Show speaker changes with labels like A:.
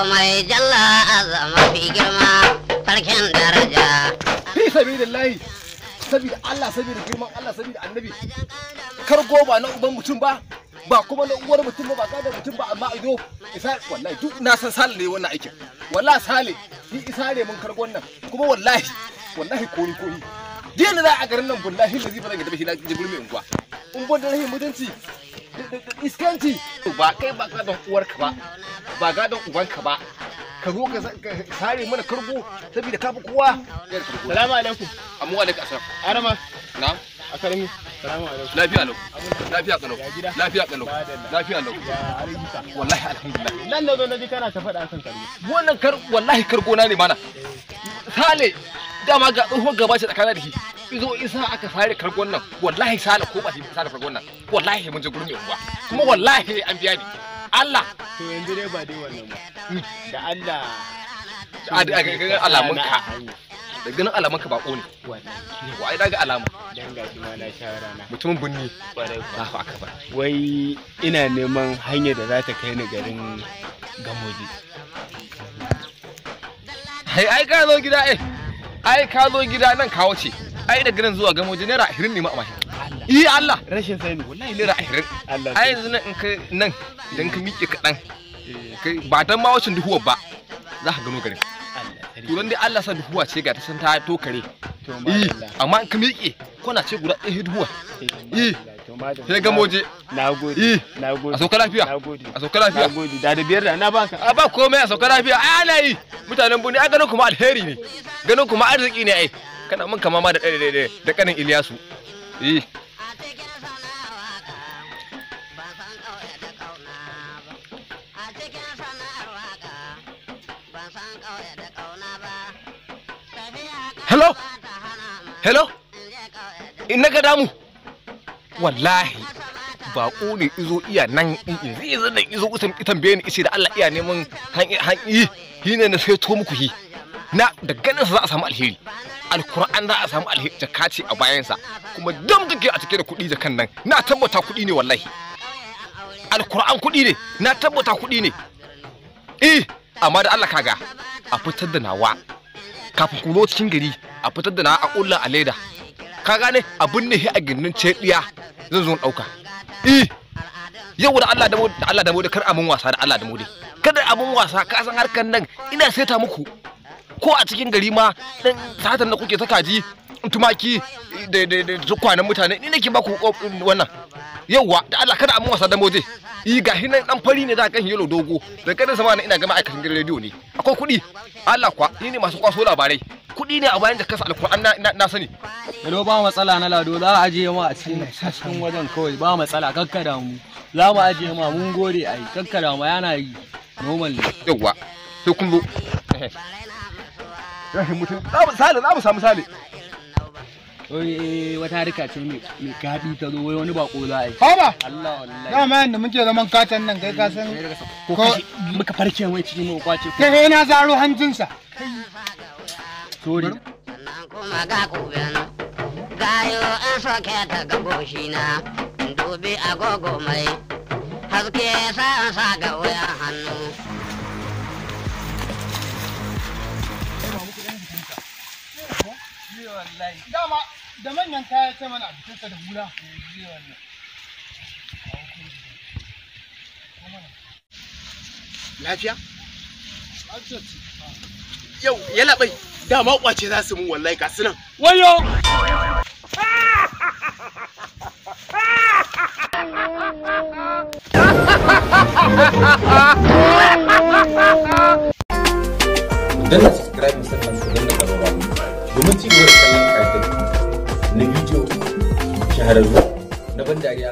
A: Komai jalla azama fi girma sarkin daraja.
B: Fi sabilillahi, sabida Allah, sabida girman Allah, sabida annabi. Kargo ba na uban mutum ba, ba kuma na uwar mutum ba, ba gadon mutum ba, amma ido isa wallahi duk na san Sale ne wannan aikin. Wallahi Sale, ni isa ne mun kargon nan, kuma wallahi wallahi kori kori. Dina za a garin nan wallahi da zai ba zan ga dabe na je gurin mai unguwa. In ban da rahin mutunci, iskanci ba kai ba gadon uwarka ba, ba gadon ubanka ba. Ka zo ka sare mana kargo saboda ka fi kowa.
C: Salamu alaikum.
B: Amma alaikum assalam.
C: Arama.
B: Na'am.
C: Akarami. Salamu alaikum.
B: Lafiya lau. Lafiya kalau. Lafiya kalau. Lafiya lau. Wallahi alhamdulillah.
C: Nan na zo na ji kana ta faɗa akan kargo.
B: Wannan kar wallahi kargo na ne mana. Sale dama ga tsohon gaba ce tsakanin da shi. Izo isa aka sare kargon nan. Wallahi Sale ko ba shi sare kargon nan. Wallahi mun je gurin mai unguwa. Kuma wallahi an biya ni. Allah.
C: To yanzu dai ba dai wannan ba. Da Allah.
B: A ganin alamunka. Da ganin alamunka bako ne.
C: Wallahi.
B: Wa ai daga alama.
C: Dan gashi ma na sha rana.
B: Mutumin binni.
C: Kwarai kuwa.
B: Allahu akbar.
C: Wai ina neman hanyar da za ta kai ni garin Gamoji.
B: Ai ai ka zo gida eh. Ai ka zo gida nan kawo ce. Ai daga nan zuwa Gamoji naira 20 ne ma a mashin. Eh Allah.
C: Rashin sani.
B: Wallahi naira 20.
C: Allah.
B: Ai yanzu nan in ka nan idan ka miƙe kaɗan. Kai ba dan ma wacin duhuwar ba. Za ka gano garin.
C: Allah sarki.
B: To dan dai Allah sa duhuwa ce ga ta san ta tokare.
C: To
B: Eh
C: madalla.
B: amma in ka miƙe kwana ce guda ɗaya duhuwa.
C: Eh, to madalla.
B: Sai Gamoji.
C: Nagode.
B: Eh.
C: Nagode.
B: A sauka lafiya.
C: Nagode.
B: A sauka lafiya.
C: Nagode. Da da biyar da na baka.
B: A ba komai a sauka lafiya. Ai ana yi. Mutanen buni ai ganin kuma alheri ne. Ganin kuma arziki ne ai. Kana mun kama ma da ɗaya da kanin Iliyasu. Eh.
A: A cikin sana'ar waka ban san ƙauye da ƙauna ba. A cikin sana'ar waka ban san ƙauye da ƙauna ba. Tafiya
B: Hello?
A: ba ta hana ma
B: Hello?
A: in je ƙauye da
B: In na ga damu. Wallahi baƙo ne izo iya nan yanzu yanzu nan izo usan tambaye ni ice da Allah iya neman hanyi shi ne na sai to muku hi. Na da ganin sa za a samu alheri. Alkur'an za a samu alheri jaka ce a bayansa kuma dam take a cike da kuɗi jakan nan na tabbata kuɗi ne wallahi. Alkur'an kuɗi ne na tabbata kuɗi ne. Eh amma da Allah kaga a fitar da nawa kafin ku zo cikin gari a fitar da nawa a ƙulla a leda. Ka gane abin ne a gindin cediya zan zo in ɗauka. Eh yau da Allah da mu da Allah da mu da kar abun wasa da Allah da mu dai. Kada abun wasa ka san harkar nan ina saita muku ko a cikin gari ma dan satan da kuke saka ji tumaki da da da tukwanen mutane ni nake baku wannan yauwa da Allah kada abun wasa da moje eh gashi nan dan fari ne da kan yelo dogo da kada sama ina ga ma'aikacin gidan rediyo ne akwai kuɗi Allah kwa ni ne masu kwaso labarai kuɗi ne a bayan da kasa alkur'an na na sani
D: Lado ba matsala na Lado za a ajiye ma a cikin cikin wajen kawai ba matsala kakkada mu za mu ajiye ma mun gode ai kakkada mu yana yi normal ne.
B: yauwa sai kun zo rashin mutum za mu sale za mu samu sale
D: Wai eh, wata harka ce mai mai gaɗi ta zo wai wani bako za a yi.
E: Haba,
D: Allah wallahi.
E: dama yadda muke zaman katon nan kai ka san
D: Ko kashe muka farke mai ciki muka kwace ko.
E: kai na zaro hanjinsa.
D: Sorry.
A: sannan kuma ga kuben gayo in soke ta ga goshina in dubi agogo mai haske sa sa ga wuyan hannu.
E: Dama da manyan kaya ta mana a jikinsa da hula.
C: Lafiya? Yau yala bai dama kwace za su mun wallahi ga su nan.
D: Wayo!
F: Danna subscribe sannan ku danna ƙararrawa domin ci gaba da kallon ƙayatattu na bidiyo shahararru na ban dariya.